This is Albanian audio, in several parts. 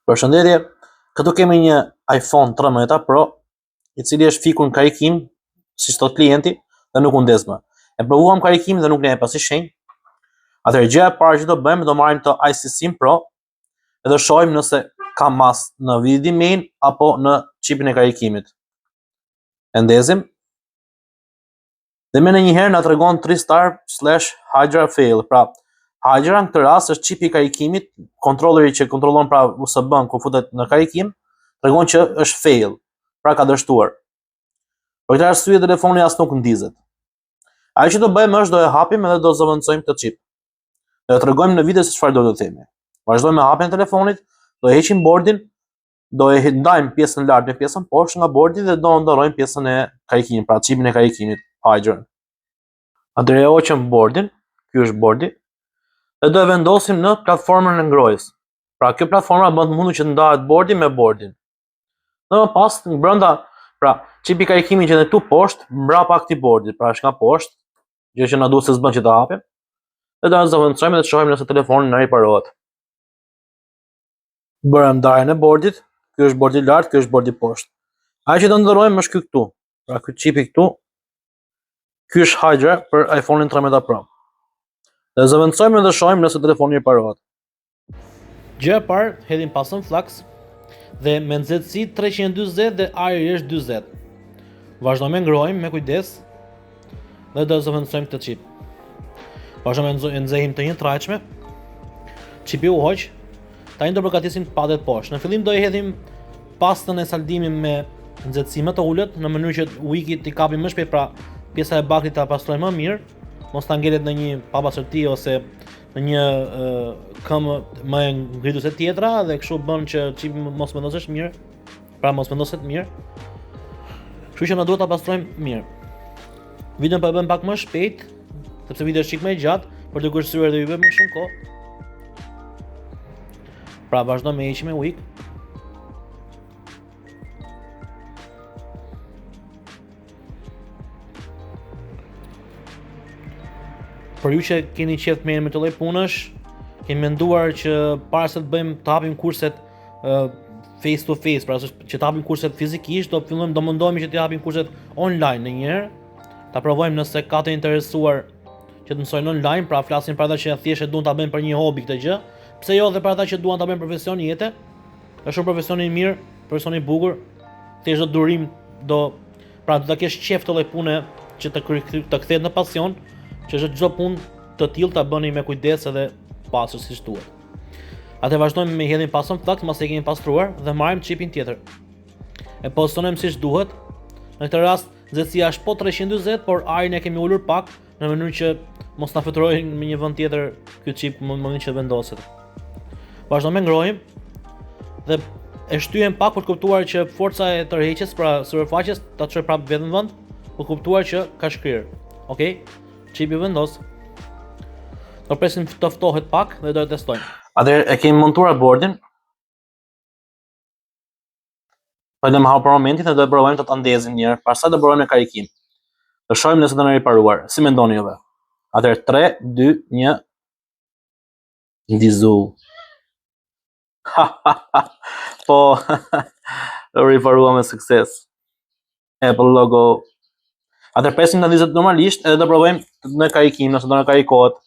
Përshëndetje, këtu kemi një iPhone 13 Pro, i cili është fikur në karikim, siç thot klienti, dhe nuk u ndez më. E provuam karikimin dhe nuk na jep asnjë shenjë. Atëherë gjëja e parë që do bëjmë, do marrim të iSYS Pro dhe do shohim nëse ka mas në VDD main apo në çipin e karikimit. E ndezim. Dhe menjëherë na tregon 3 star slash Hydra fail. Pra, Hydra në këtë rast është çipi i karikimit, kontrolleri që kontrollon pra USB-n kur futet në karikim, tregon që është fail, pra ka dështuar. Për këtë arsye telefoni as nuk ndizet. Ajo që do bëjmë është do e hapim edhe do zëvendësojmë këtë çip. Do e tregojmë në video se çfarë do të themi. Vazhdojmë me hapjen e telefonit, do e heqim bordin, do e ndajmë pjesën lart me pjesën poshtë nga bordi dhe do ndërrojmë pjesën e karikimit, pra çipin e karikimit, Hydra. Atëherë e hoqëm bordin, ky është bordi, dhe do e vendosim në platformën e ngrohjes. Pra kjo platforma bën të mundur që të ndahet bordi me bordin. Dhe më pas brenda, pra çipi i karikimit që këtu poshtë, mbrapa këtij bordi, pra është nga poshtë, gjë që na duhet se s'bën që ta hapim. Dhe do e zëvendësojmë dhe të shohim nëse telefoni na riparohet. Bërëm ndarjen e bordit, ky është bordi lart, ky është bordi poshtë. Ajo që do ndërrojmë është ky këtu. Pra ky çipi këtu. Ky është Hydra për iPhone-in 13 Pro. Dhe zëvendësojmë dhe shohim nëse telefoni riparohet. Gjë e parë, hedhim pastën flux dhe me nxehtësi 340 dhe ajri është 40. Vazhdojmë e ngrohim me kujdes dhe do e zëvendësojmë këtë çip. Vazhdojmë e nxehim të njëtrajtshme. Çipi u hoq. Tani do përgatisim padet poshtë. Në fillim do i hedhim pastën e saldimit me nxehtësi më të ulët në mënyrë që wicki t'i kapi më shpejt, pra pjesa e bakrit ta pastrojë më mirë, mos ta ngelet në një papastërti ose në një këmbë më e ngritur se tjetra dhe kështu bën që çipi mos vendoset mirë. Pra mos vendoset mirë. Kështu që na duhet ta pastrojmë mirë. Videon po e bëjmë pak më shpejt, sepse video është çik më e gjatë, për të kursyer dhe juve më shumë kohë. Pra vazhdojmë me heqim me wick. Për ju që keni qejf të merreni me këtë lloj punësh, kemi menduar që para se të bëjmë të hapim kurset face to face, pra që të hapim kurset fizikisht, do fillojmë do mundohemi që të hapim kurset online në njëherë. Ta provojmë nëse ka të interesuar që të mësojnë online, pra flasim për ata që thjesht e duan ta bëjnë për një hobi këtë gjë. Pse jo dhe për ata që duan ta bëjnë profesion jete? Është shumë profesion i mirë, profesion i bukur. Thjesht do durim, do pra do ta kesh qejf këtë lloj pune që të të kthehet në pasion, që është çdo punë të tillë ta bëni me kujdes edhe pastër siç duhet. Atë vazhdojmë me hedhim pastën flux, mbasi e kemi pastruar dhe marrim çipin tjetër. E pozicionojmë siç duhet. Në këtë rast nxehtësia është po 340, por ajrin e kemi ulur pak në mënyrë që mos na fluturojë në një vend tjetër ky çip në momentin që vendoset. Vazhdojmë me ngrohim dhe e shtyhem pak për të kuptuar që forca e tërheqjes, pra sipërfaqes, ta çoj prapë vetëm në vend, për të kuptuar që ka shkrirë. Okej? Çipi vendos. Do presim të ftohet pak dhe do e testojmë. Atëherë e kemi montuar bordin. Po e lëmë hapur për momentin dhe do e provojmë të ta ndezim një herë, pastaj do provojmë në karikim. Do shohim nëse do na riparuar. Si mendoni juve? Atëherë 3 2 1 Ndizu. Po u riparua me sukses. Apple logo. Atëherë presim të ndizet normalisht edhe do provojmë në karikim, nëse do na karikohet.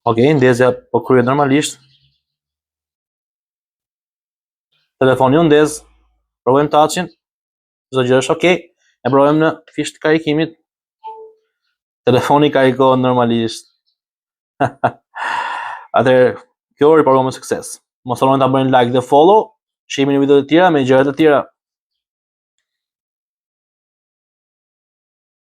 Ok, ndezja po kryhet normalisht. Telefoni u ndez. Provojmë touch-in. Çdo gjë është ok. E provojmë në fishë të karikimit. Telefoni karikohet normalisht. Atëherë, kjo u riparua me sukses. Mos harroni ta bëni like dhe follow. Shihemi në video të tjera me gjëra të tjera.